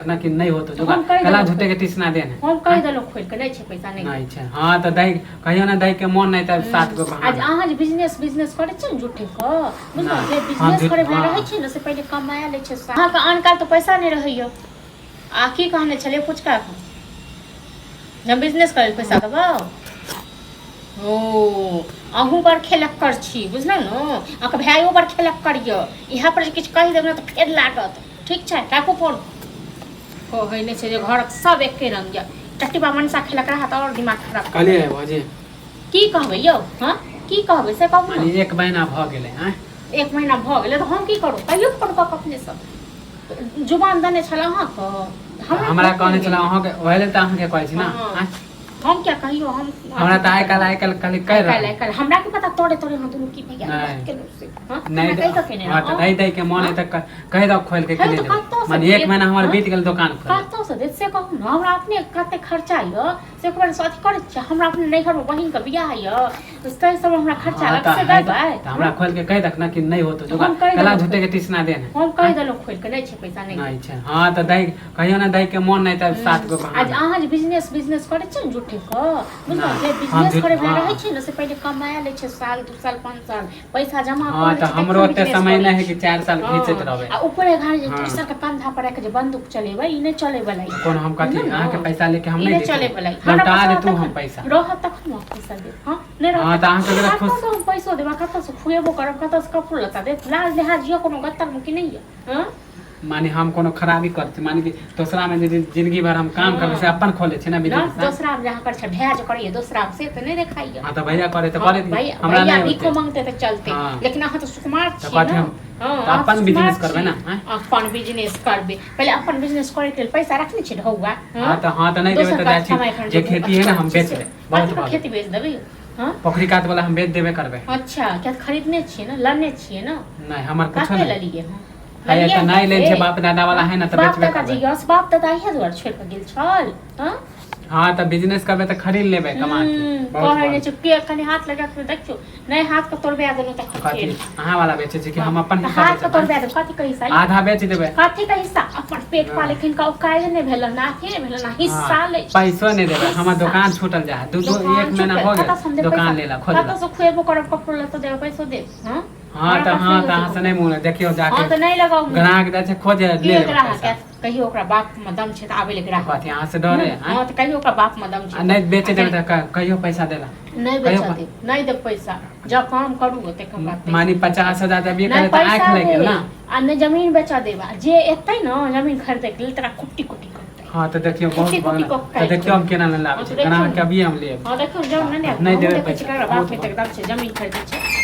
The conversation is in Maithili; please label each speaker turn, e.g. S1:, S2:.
S1: ना कि नहि होतो जोगा
S2: हम कहि
S1: कला
S2: देलहुँ।
S1: झूठे के टीसना देन
S2: हम कहि देलहुँ खोलि कऽ, नहि छै पैसा, नहि।
S1: नहि छै। हाँ तऽ दै कहियो ना दै के मोन नहि तऽ सात गो
S2: आज
S1: बहाना।
S2: अहाँ जे बिजनेस बिजनेस करै छियै ने झूठे के, बुझलहुँ?
S1: नहि,
S2: जे
S1: हम
S2: बिजनेस
S1: झूठ-
S2: करै वला
S1: हाँ।
S2: रहै छै ने, से पहिले कमाए लै छै। अहाँके आन काल तऽ पैसा नहि रहैया। आ की कहने छलियै फुचका के जे हम बिजनेस करै लए पैसा देबौ? ओ अहूँ बड़ खेलक्कर छी, बुझलहुँ ने? अहाँके भाइयो बड़ खेलक्कर यऽ। इएह पर जे किछु कहि देब ने तऽ फेर लागत। ठीक छै, राखू फोन। कहै नहि छै जे घरक सब एके रंग यऽ। टटिबा मनसा खेलक रहत आओर दिमाग खराब।
S1: कहलियै भौजी।
S2: की कहबै यौ? हँ, की कहबै से कहू ने।
S1: माने एक महीना भऽ गेलै आँय।
S2: एक महीना भऽ गेलै तऽ हम की करू? कहियो फोन कऽ कऽ अपनेसँ जुबान देने छल अहाँके।
S1: हमरा कहने छल अहाँके, ओहि लेल तऽ अहाँके कहै छी ने।
S2: हँ।
S1: आँय?
S2: हम क्या कहियो हम
S1: हमरा तऽ आइ काल्हि आइ काल्हि कहली कहि
S2: काल्हि
S1: रहल
S2: आइ काल्हि हमरा की पता तोरे तोरे हम दुनू की भैया
S1: नहि।
S2: बात केलहुँ से। हँ,
S1: नहि।
S2: हमरा कहि कऽ केने
S1: हँ तऽ
S2: रहौ।
S1: दै दै के मोन है तऽ कहि दऽ खोलि के
S2: हे
S1: कि नहि
S2: तऽ
S1: देबै।
S2: कतऽसँ
S1: माने एक
S2: देत?
S1: महीना हमर
S2: हँ?
S1: बीत गेल दोकान खोलल।
S2: कतऽसँ देत से कहू ने। हमरा अपने कते खर्चा यऽ से एक बार से अथी करै छियै। हमरा अपने नैहरमे बहिनके बियाह यऽ, ताहि सब हमरा खर्चा
S1: हँ
S2: अलग
S1: तऽ
S2: से
S1: है
S2: देबै?
S1: तऽ हमरा खोलि के कहि दक ने कि नहि होतो जोगा
S2: हम कहि
S1: कला
S2: देलहुँ।
S1: झूठे के टीसना देन।
S2: हम कहि देलहुँ खोलि कऽ, नहि छै पैसा, नहि।
S1: नहि छै। हाँ तऽ दै कहियो ना दै के मोन नहि तऽ सात गो
S2: आज
S1: बहाना।
S2: अहाँ जे बिजनेस बिजनेस करै छियै ने झूठे के, बुझलहुँ?
S1: नहि,
S2: जे
S1: हम
S2: बिजनेस
S1: झूठ-
S2: करै वला
S1: हाँ।
S2: रहै छै ने, से पहिले कमाए लै छै साल, 2 साल, 5 साल, पैसा जमा
S1: हाँ
S2: कऽ लै
S1: तऽ
S2: छै,
S1: हमरो
S2: तखन
S1: ओते
S2: बिजनेस
S1: समय
S2: करै
S1: नहि है
S2: छै।
S1: कि 4 साल घीचैत
S2: हाँ,
S1: रहबै।
S2: आ ऊपर घाड़ी जे
S1: हाँ।
S2: दोसर के कंधा पर राखि जे बंदूक चलेबै, ई नहि चलै वला यऽ।
S1: कोनो हम कथी
S2: बुझलहुँ ने?
S1: अहाँके पैसा लेके हम
S2: ई
S1: नहि
S2: नहि चलै
S1: देतू,
S2: वला यऽ। हमरा
S1: लौटा
S2: पास
S1: देतू
S2: रहत
S1: हम
S2: तखन-
S1: पैसा।
S2: रहत तखन ने पैसा देब। हाँ, नहि रहत
S1: हाँ तऽ अहाँके जरा खुश
S2: कतऽसँ हम पैसो देब आ कतऽसँ खुएबो करब, कतऽसँ कपड़ो लत्ता देब? लाज लिहाज यऽ कोनो गत्तरमे कि नहि यऽ? हाँ?
S1: माने हम कोनो खराबी करै छी? माने कि दोसरा मे जे जिंदगी भर हम काम करबै से अपन खोले छी ने
S2: ना
S1: बिजनेस।
S2: दोसरा में जहाँ कर छै भैया जे करैया दोसरा में, से तऽ नहि देखाइया।
S1: हाँ तऽ भैया करे तऽ
S2: हाँ,
S1: करे।
S2: भैया
S1: हमरा
S2: भैया
S1: नहि
S2: भीखो
S1: होतै।
S2: मांगते तऽ चलते।
S1: हाँ।
S2: लेकिन अहाँ तऽ सुकुमार
S1: तऽ
S2: छियै
S1: कथी
S2: ने।
S1: हम
S2: हाँ,
S1: तऽ
S2: अहाँ
S1: अपन
S2: सुकुमार
S1: बिजनेस करबै
S2: छी।
S1: ने, आँय?
S2: अपन बिजनेस करबै, पहिले अपन बिजनेस करे के लेल पैसा रखने छी ढौआ?
S1: हाँ तऽ हाँ तऽ नहि देबै
S2: दोसर
S1: तऽ
S2: काज
S1: जाइ छी
S2: कमाइ खन
S1: जे खेती है ने हम बेच लेब, बहुत
S2: कथी के
S1: भऽ गेल।
S2: खेती बेच देबै? हाँ।
S1: पोखरी कात वाला हम बेच देबे करबै।
S2: अच्छा, क्या खरीदने छियै ने, लने छियै ने?
S1: नहि, हमर कुछो
S2: कते
S1: नहि
S2: ललियै हम?
S1: है।
S2: ललियै
S1: तऽ नहि लै छै,
S2: कते?
S1: बाप दादा वाला है ने तऽ
S2: बाप
S1: बेचबे
S2: दादा जे
S1: करबै।
S2: यस बाप दादा इएह दुआरे छोड़ि कऽ गेल छल? हाँ।
S1: हाँ तऽ बिजनेस करबै तऽ खरीद लेबै कमा के। बहुत
S2: कहै
S1: भऽ
S2: नहि छै के कनि हाथ लगा के देखियौ, नहि हाथ के तोड़बा देलहुँ तखन
S1: कथी
S2: फेर
S1: अहाँ वाला बेचै छी कि हम अपन
S2: तऽ
S1: हिस्सा
S2: हाथ के
S1: बेचब?
S2: तोड़बा देब। कथी के हिस्सा?
S1: आधा बेच देबै।
S2: कथी के हिस्सा? अपन पेट
S1: हाँ।
S2: पाले किनका औकाज नहि भेल ना, अथी नहि भेल ना, हिस्सा
S1: हाँ,
S2: लै छै।
S1: पैसो नहि देबै। हमर
S2: हिस्सा।
S1: दोकान छूटल जा है, दू दू
S2: दोकान
S1: एक महीना
S2: छूटल,
S1: हो
S2: कतऽ से हम
S1: गेल
S2: देब
S1: दोकान
S2: पैसा?
S1: लेला खोजला।
S2: कतऽ से खुएबो करब, कपड़ो लत्तो देब, पैसो देब? हाँ।
S1: हाँ
S2: हमरा
S1: तऽ
S2: पास
S1: हाँ
S2: नहि
S1: तऽ अहाँ
S2: होतै।
S1: से नहि मोन है, देखियौ
S2: हाँ
S1: जाके
S2: तऽ नहि लगाउ मुँह।
S1: ग्राहक जाइ छै खोजे
S2: के
S1: ले लेबै
S2: ग्राहक
S1: पैसा।
S2: आयत? कहियो ओकरा बाप में दम छै तऽ आबै ले ग्राहक।
S1: कथी अहाँ से डरे
S2: हाँ
S1: आँय?
S2: तऽ कहियो ओकरा बाप में दम छै।
S1: आ नहि बेचे देबै तऽ कहियो पैसा देला।
S2: नहि
S1: कहियो
S2: बेचऽ देब, नहि देब पैसा। जब काम करू तकर बाद पैसा।
S1: मानी 50,000 देबिये
S2: नहि
S1: करे तऽ
S2: पैसा
S1: आँखि लागि गेल
S2: देब
S1: ने।
S2: आ नहि जमीन बेचऽ देब, आ जे एतै ने जमीन खरीदै के लेल तकरा कुट्टी कुट्टी करतै।
S1: हाँ तऽ देखियौ बहुत
S2: कुट्टी
S1: भऽ
S2: कुट्टी
S1: गेल।
S2: कऽ
S1: तऽ
S2: काटि
S1: देखियौ हम
S2: देबै।
S1: केना नहि लाबै
S2: हाँ
S1: छी
S2: तऽ देखियौ
S1: ग्राहक
S2: ने।
S1: अभिये हम लेब।
S2: हाँ देखियौ, जब नहि
S1: नहि
S2: हमहूँ
S1: देबै
S2: देखै छी
S1: पैसा,
S2: ककरा बाप
S1: बहुत
S2: में
S1: भऽ
S2: तक दम छै जमीन खरीदै छै।